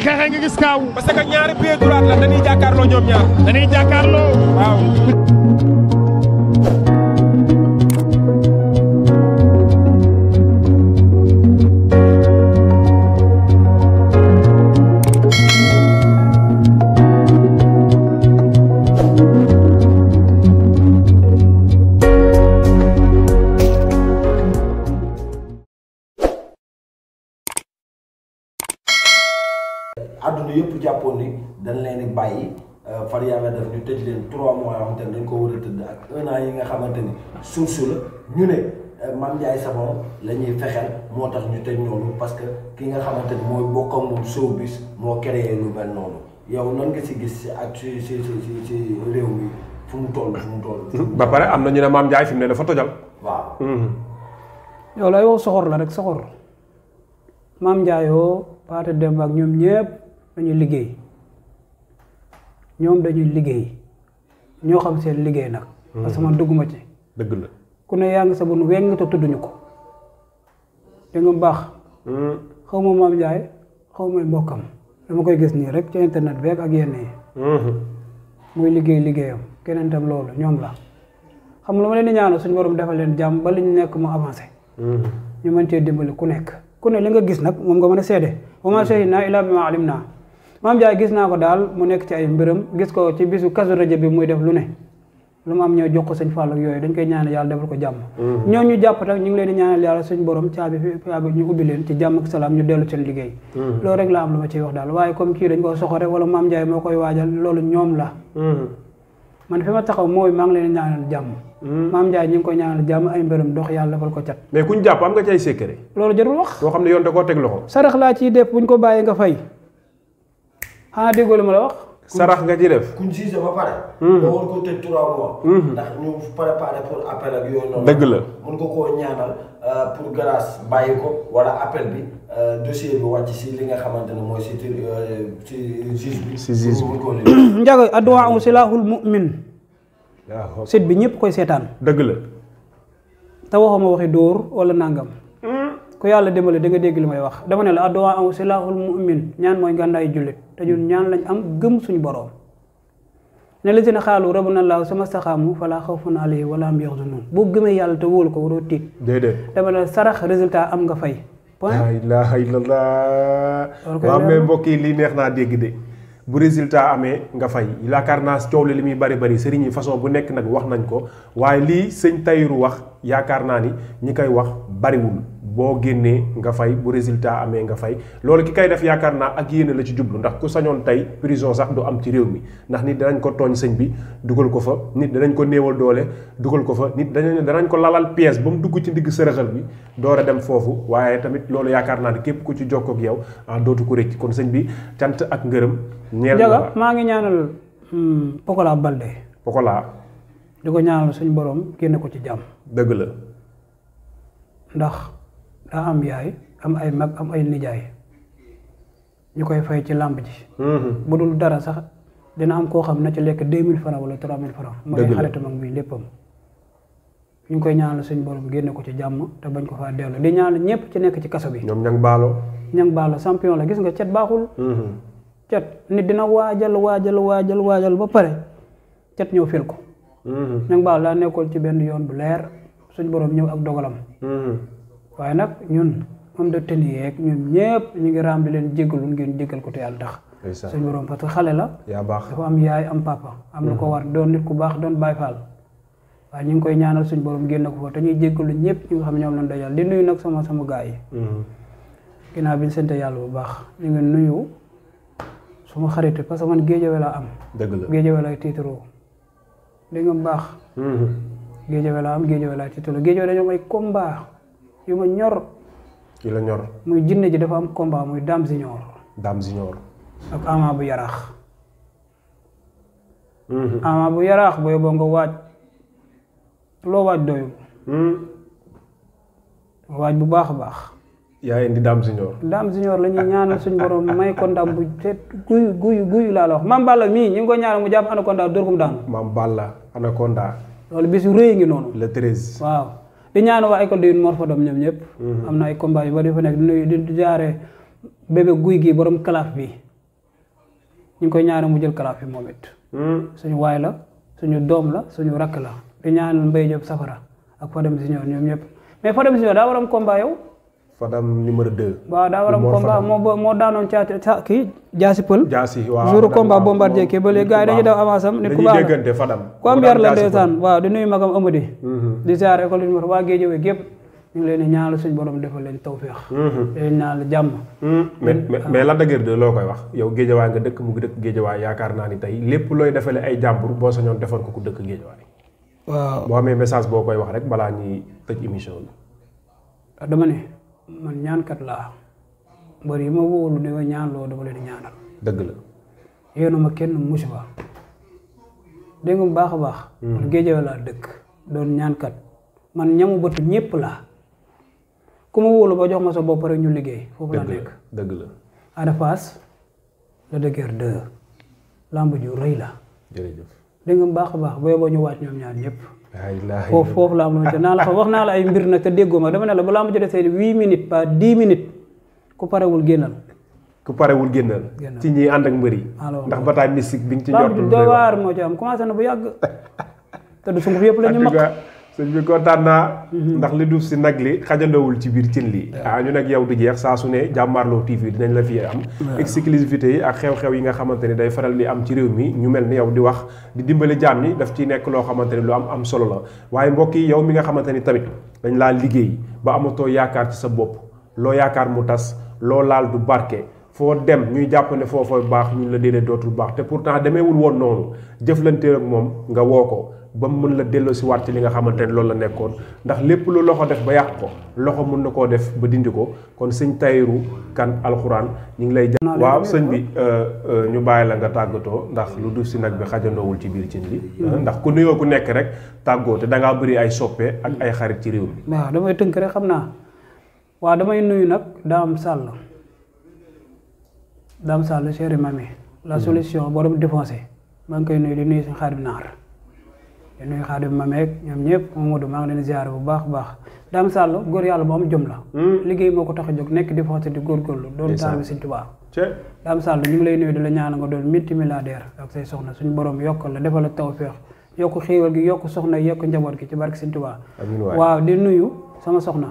xeexee nga gis kaaw. parce que ñaari pied droit la dañuy jàkkaarloo ñoom ñaar. dañuy jàkkaarloo. waaw. àdduna yëpp jàppoon ni dañ leen di bàyyi far yàlla def ñu tëj leen 3 mois yoo xamante ne dañ ko war a tëdd ak 1 an yi nga xamante ni suuf la ñu ne Mame Ndiaye Savon la ñuy fexeel moo tax ñu tëj noonu parce que ki nga xamante ni mooy bokk ak moom showbiz moo créé lu mel noonu yow nan nga si gis ak si réew mi fu mu toll. ba pare am na ñu ne Mame Ndiaye fi mu ne dafa tojal. waaw. yow lay wax soxor la rek soxor Mame Ndiaye yoo Paate Demba ak ñoom ñëpp dañuy liggéey ñoo xam seen liggéey nag. parce que man dugguma ci. dëgg la ku ne yaa ngi sa bun weng te tudduñu ko da nga baax. xaw ma Mame Ndiaye xaw ma mbokkam dama koy gis nii rek ci internet beeg ak yenn yi. muy liggéeyam keneen tam loolu ñoom la xam lu ma leen di ñaanal suñu borom defal leen jàmm ba li ñu nekk mu avancé. ñu mën cee dimbali ku ne li nga gis nag moom nga mën a seede wa maa shahidnaa illaa bimaa alimnaa. Mame Ndiaye gis naa ko daal mu nekk ci ay mbiram gis ko ci bisu Kazu Rajab bi muy def lu ne lu mu am ñëw jox ko sëñ Fall ak yooyu dañ koy ñaanal yàlla defal ko jàmm. ñooñu ñu jàpp tak ñu ngi leen di ñaanal yàlla suñ borom caabi ñu ubbi leen ci jàmm ak salaam ñu dellu seen liggéey. loolu rek la am lu ma ciy wax daal waaye comme kii dañ ko soxore wala Mame Ndiaye moo koy waajal loolu ñoom la. man fi ma taxaw mooy maa ngi leen di ñaanal jàmm. Mame Ndiaye ñu ngi koy ñaanal jàmm ay mbiram dox yàlla defal ko cat. mais kuñ jàpp am nga ci ay secret. loolu jarul wax. boo xam ne yoon da koo teg loxo. sarax laa ciy def buñ ko bàyyee nga fay xanaa déggoo li ma la wax. sarax nga ci def. kuñ siise ba pare. nga war ko tëj 3 mois. ndax ñu préparé pour appel ak yooyu noonu. dëgg la mun nga koo ñaanal pour grâce bàyyi ko wala appel bi dossier bi wàcc si li nga xamante ne mooy si juge bi. si juge bi ko leen. Ndiaga adduwaa silaahul mu'min. sit bi ñëpp koy seetaan. dëgg la. te waxuma waxi dóor wala nangam. ku yàlla dimbali da nga dégg li may wax dama ne la adduwaa silaahul mu'min ñaan mooy gàndaayu jullit te ñun ñaan lañ am gëm suñu boroom. ne la si ne xaalu rabbuna llaahu summa staqaamu falaa xawfun alayhim wa laa hum yaxzanuun boo gëmee yàlla te wóolu ko waroo tiit. déedéet dama ne sarax résultat am nga fay. point laa ilaaha illallah. waaw mais mbokk yi lii neex naa dégg de bu résultat amee nga fay yaakaar naa coow li muy bari sëriñ yi façon bu nekk nag wax nañ ko waaye lii sëñ Tahirou wax yaakaar naa ni ñi koy wax bariwul boo génnee nga fay bu résultat amee nga fay loolu ki koy def yaakaar naa ak yéene la ci jublu ndax ku sañoon tey prison sax du am ci réew mi ndax nit danañ ko tooñ sëñ bi dugal ko fa nit danañ ko néewal doole dugal ko fa nit danañ ko lalal pièce ba mu dugg ci ndigg sërëxal bi door a dem foofu waaye tamit loolu yaakaar naa ni képp ku ci jokkoo ak yow dootu ko rëcc kon sëñ bi cant ak ngërëm ñeel Ndiaga maa ngi ñaanal Pokola Balde. Pokola. di ko ñaanal suñu borom génne ko ci jàmm. dëgg la. ndax daa am yaay am ay mag am ay nijaay ñu koy fay ci làmb ji. bu dul dara sax dina am koo xam na ci lekk 2000 francs wala 3000 francs. dëgg la mooy xaritam ak muy léppam. ñu ngi koy ñaanal suñu borom génne ko ci jàmm te bañ ko faa dellu di ñaanal ñëpp ci nekk ci kaso bi. ñoom ñang baalo. ñang baalo champion la gis nga cet baaxul. cet nit dina waajal ba pare cet ñëw fil ko. ñang baalo daa nekkoon ci benn yoon bu leer suñ borom ñëw ak dogalam. waaye nag ñun moom de tëni yeeg ñun ñëpp ñu ngi raam di leen jéggalu ngeen jéggal ko te yàlla tax. suñ borom parce que xale la. yaa baax dafa am yaay am papa. am na ko war doon nit ku baax doon Baay Faal. waaye ñu ngi koy ñaanal suñ borom génn ko fa te ñuy jéggalu ñëpp ñu nga xam ne ñoom lañ dajal di nuyu nag sama gaa yi. ginnaaw bi ñu sant yàlla bu baax ñu ngi nuyu suma xarit parce que man Géejawaay laa am. dëgg la Géejawaay laay tiitaroo di nga baax. Géejawaay laa am Géejawaay laay tiitaroo Géejawaay dañoo am ay combat yu ma ñor. ki la ñor. muy jinne ji dafa am combat muy Dame Junior. Dame Junior. ak Ama bu Yaraax. Ama bu Yaraax booy boo nga waaj loo waaj doyul. waaj bu baax a baax. yaa indi Dame Junior. Dame Junior la ñuy ñaanal suñu borom may ko ndam bu te guy laa la wax Mame Balla mii ñu ngi ko ñaanal mu jàpp anaconda dóor ko mu daanu. Mame Balla anaconda. loolu bis yu rëy ngi noonu. le 13. waaw di ñaanal waa école de Mor Fadam ñoom ñëpp. am na ay combat yu bari fa nekk di jaare bébé guy gi borom kalaaf bi. ñu ngi koy ñaanal mu jël kalaaf bi moom it suñu waay la suñu doom la suñu rakk la di ñaanal Mbaye Diop Safara ak Fadam Junior ñoom ñëpp mais Fadam Junior daa war am combat yow Fadam numéro 2 waaw daa war am combat moo daanoon ca kii jaasi pël jaasi waaw jour combat bombardier kii ba léegi gars yi dañuy daw avance am nit ku baax déggante Fadam ku am yar la ndeysaan waaw di nuyu magam Amady di ziar école yi waa Guédiawaye gépp ñu ngi leen di ñaanal suñu borom defal leen tawféex leen ñaanal jàmm mais Lac de Guiers 2 loo koy wax yow Guédiawaye nga dëkk mu ngi dëkk Guédiawaye yaakaar naa ni tey lépp looy defale ay jàmbur boo sañoon defal ko ku dëkk Guédiawaye waaw boo amee message boo koy wax rek balaa ñuy tëj émission bi dama ne man ñaankat laa mbër yi ma wóolu di ma ñaan loo dama leen di ñaanal dëgg la yéenu ma kenn musiba dégg nga bu baax a baax man Guédiawaye laa dëkk doon ñaankat man ñamu bët ñépp laa ku ma wóolu ba jox ma sa bopp rek ñu liggéey foofu laa nekk dëgg la Ada Fass Lac de Guiers 2 lamb ju rëy la jërëjëf dégg nga bu baax a baax boo ñëw waat ñoom ñaar ñëpp foofu la am la naa la wax naa la ay mbir nag te déggoo ma dama ne la balaa ma jotee 8 minutes pas 10 minutes ku parewul génnal ci ñi ànd ak mbër yi ndax bataille mystique bi nga ci jot doy waar moo ci am commencé na bu yàgg te du sunguf yëpp la ñu mag sëñ bi kontaan naa ndax li duuf si nag li xajandoowul ci biir cin li ñu nag yow du jeex saa su ne Jàmmaarloo TV dinañ la fi am exclusivité yi ak xew-xew yi nga xamante ni day faral di am ci réew mi ñu mel ni yow di wax di dimbali jaam ñi daf ci nekk loo xamante ni lu am solo la waaye mbokk yi yow mi nga xamante ni tamit dañ laa liggéey ba amatoo yaakaar ci sa bopp loo yaakaar mu tas loo laal du barke foo dem ñuy jàpp ne foofoo baax ñun la déedéet dootul baax te pourtant demeewul woon noonu jëflante ak moom nga woo ko ba mu mën la delloo si waat ci li nga xamante ne loolu la nekkoon ndax lépp lu loxo def ba yàq ko loxo mën na koo def ba dindi ko kon sëñ Tahirou Kane alxuraan ñu ngi lay jàpp waaw sëñ bi ñu bàyyi la nga tàggatoo ndax lu duf si nag bi xajandoowul ci biir cin li ndax ku nuyoo ku nekk rek tàggoo te da ngaa bëri ay soppe ak ay xarit ci réew mi waaw damay tënk rek xam naa waaw damay nuyu nag Dame Sall chéri mami la solution borom défoncé maa ngi koy nuyu di nuyu suñu xarit naar di nuyu Xaadim Mameek ñoom ñëpp Mamadou maa ngi leen ziar bu baax baax Dame Sall góor yàlla bu am jom la liggéey moo ko tax a jóg nekk di foncé di góorgóorlu doon taal bi Sëñ Tuubaa Dame Sall ñu ngi lay nuyu di la ñaan nga doon multimilliardaire ak say soxna suñu borom yokkal la defal la tawfeex yokk xéewal gi yokk soxna yokk njaboot gi ci barke Sëñ Tuubaa waaw di nuyu sama soxna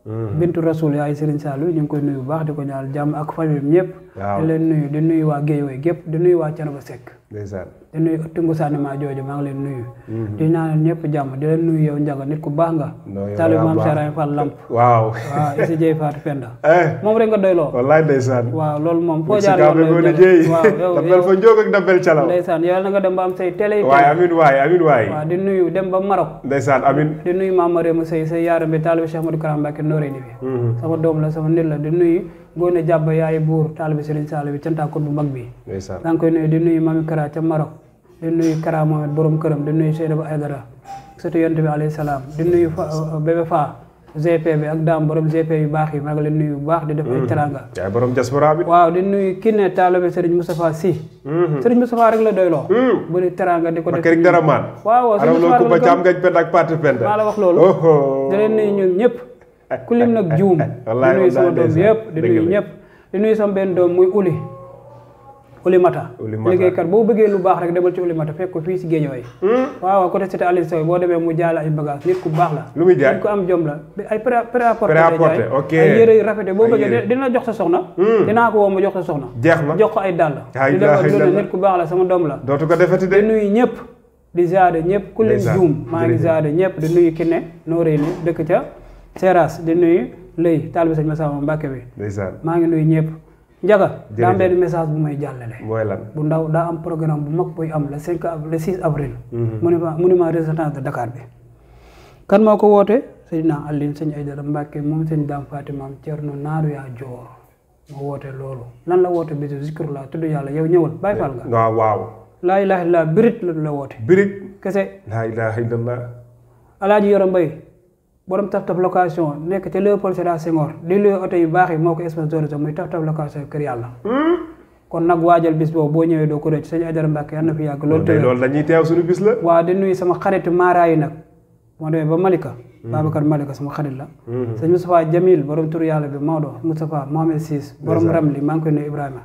Bintu Rasoul yaay Serigne Sallou ñu ngi koy nuyu bu baax di ko ñaanal jàmm ak famille bi ñëpp di leen nuyu di nuyu waa Guédiawaye gépp di nuyu waa Thiénaba Seck di nuyu ëttungu sànnimaa jooju maa ngi leen nuyu di ñaanal ñëpp jàmm di leen nuyu yow Njaga nit ku baax nga talib maam Seraay Fall Lamp waaw isi jëy Fatou Penda moom rek nga doy loo wallaay ndeysaan waaw loolu moom foo jaar yow dabel fa njóog ak dabel calaw ndeysaan yàlla na nga dem ba am say télé waay amin waay waaw di nuyu dem ba Maroc ndeysaan amin di nuyu maam Mariama say yaaram bi taalibi Cheikh Modou Karam Mbacké nooré ni bi sama doom la sama nit la di nuyu Ngoone Jàbba yaay buur taalibi Serigne Sall bi cantaakon bu mag bi daa ngi koy nuyu di nuyu Mami Kara ca Maroc di nuyu Kara Mohamed borom këram di nuyu Seydou Aydara surtout yonent bi alayhi salaam di nuyu bébé Fa GP bi ak daam borom GP yu baax yi maa ngi leen nuyu bu baax di def ay teranga yaay borom diaspora bi waaw di nuyu Kiné taalibi Serigne Moustapha Sy Serigne Moustapha rek la doyloo bu di teranga di ko def rek dara maan waaw Serigne Moustapha ko ba caam ngañ pend ak parti pend maa la wax loolu di leen nuyu ñun ñëpp ku lim nag juum di nuyu sama doom bi yëpp di nuyu ñëpp di nuyu sama benn doom muy Uli Mata liggéeykat boo bëggee lu baax rek demal ci Uli Mata fekk ko fii si Guédiawaye waaw côté cité Aline Sow boo demee mu jaay la ay bagage nit ku baax la lu muy jaay nit ku am jom la ay prêt-à-porter ok ay yére yu rafete boo bëggee dina jox sa soxna dinaa ko woo ma jox sa soxna jeex na jox ko ay dàll di defal lu nit ku baax la sama doom la dootu ko defati de di nuyu ñëpp di ziare ñëpp ku lim juum maa ngi ziare ñëpp di nuyu Kiné nooré ni dëkk ca Seras di nuyu Lëy taalibe Sëñ Massamba Mbàkke bi maa ngi nuyu ñëpp Njaga daa am benn message bu may jàllale mooy lan bu ndaw daa am programme bu mag buy am le 6 avril monument Renaissance de Dakar bi kan moo ko woote Seydina Aline Sëñ Aydara Mbàkke moom Sëñ Daam Fatimam Cerno Naaru yaa Joor moo woote loolu lan la woote bisu zikru la tudd yàlla yow ñëwal Baay Faal nga waaw laa ilaaha illallaah birit la woote birit kese laa ilaaha illallaah Alaaji Yoro Mbay borom taf location nekk ci Léopold Sédar Senghor di luy oto yu baax yi moo ko sponsorisé muy taf location kër yàlla kon nag waajal bis boobu boo ñëwee doo ko rëcc Sëñ Aydara Mbàkke yàlla na fi yàgg loolu dañuy teew suñu bis la waaw di nuyu sama xaritu maaraayi nag moo demee ba Malika Babacar Malika sama xarit la sëñ Moustapha Jamil borom turu yàlla bi Maodo Moustapha Mohamed Sis borom Ramli maa ngi koy nuyu Ibrahima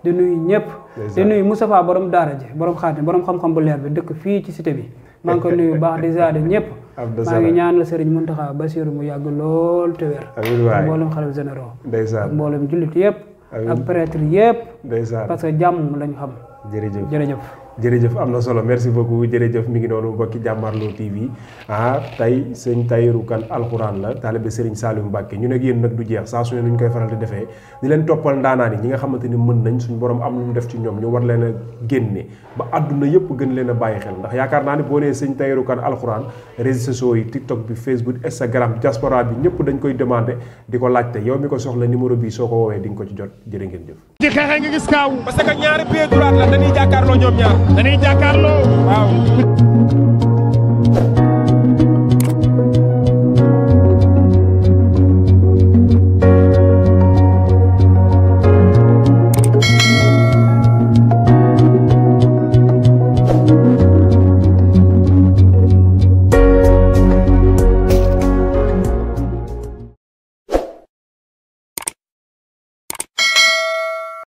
di nuyu ñëpp di nuyu Moustapha borom daara ji borom xaatim borom xam-xam bu leer bi dëkk fii ci cité bi maa ngi koy nuyu bu baax di ziare ñëpp maa ngi ñaan la Serigne Mountakha Bassirou mu yàgg lool te wér ak mboolem xalif généraux ak mboolem jullit yëpp ak prêtre yëpp parce que jàmm lañ xam jërëjëf am na solo merci beaucoup jërëjëf mi ngi noonu mbokki Jàmmarloo TV tey sëñ Tahirou Kane alxuraan la taalibe Serigne Saliou Mbacké ñu nekk yéen nag du jeex saa su ne ñu koy faral di defee di leen toppal ndaanaan yi ñi nga xamante ni mën nañ suñu borom am lu mu def ci ñoom ñu war leen a génne ba àdduna yëpp gën leen a bàyyi xel ndax yaakaar naa ni boo nee sëñ Tahirou Kane alxuraan réseaux sociaux yi TikTok bi Facebook Instagram diaspora bi ñëpp dañ koy demandé di ko laajte yow mi ko soxla numéro bi soo ko woowee di nga ko ci jot jërë ngeen jëf ci xeexee nga gis kaaw parce que ñaari pied droite la dañuy jàkkaarloo ñoom ñaar dañuy jàkkaarloo waaw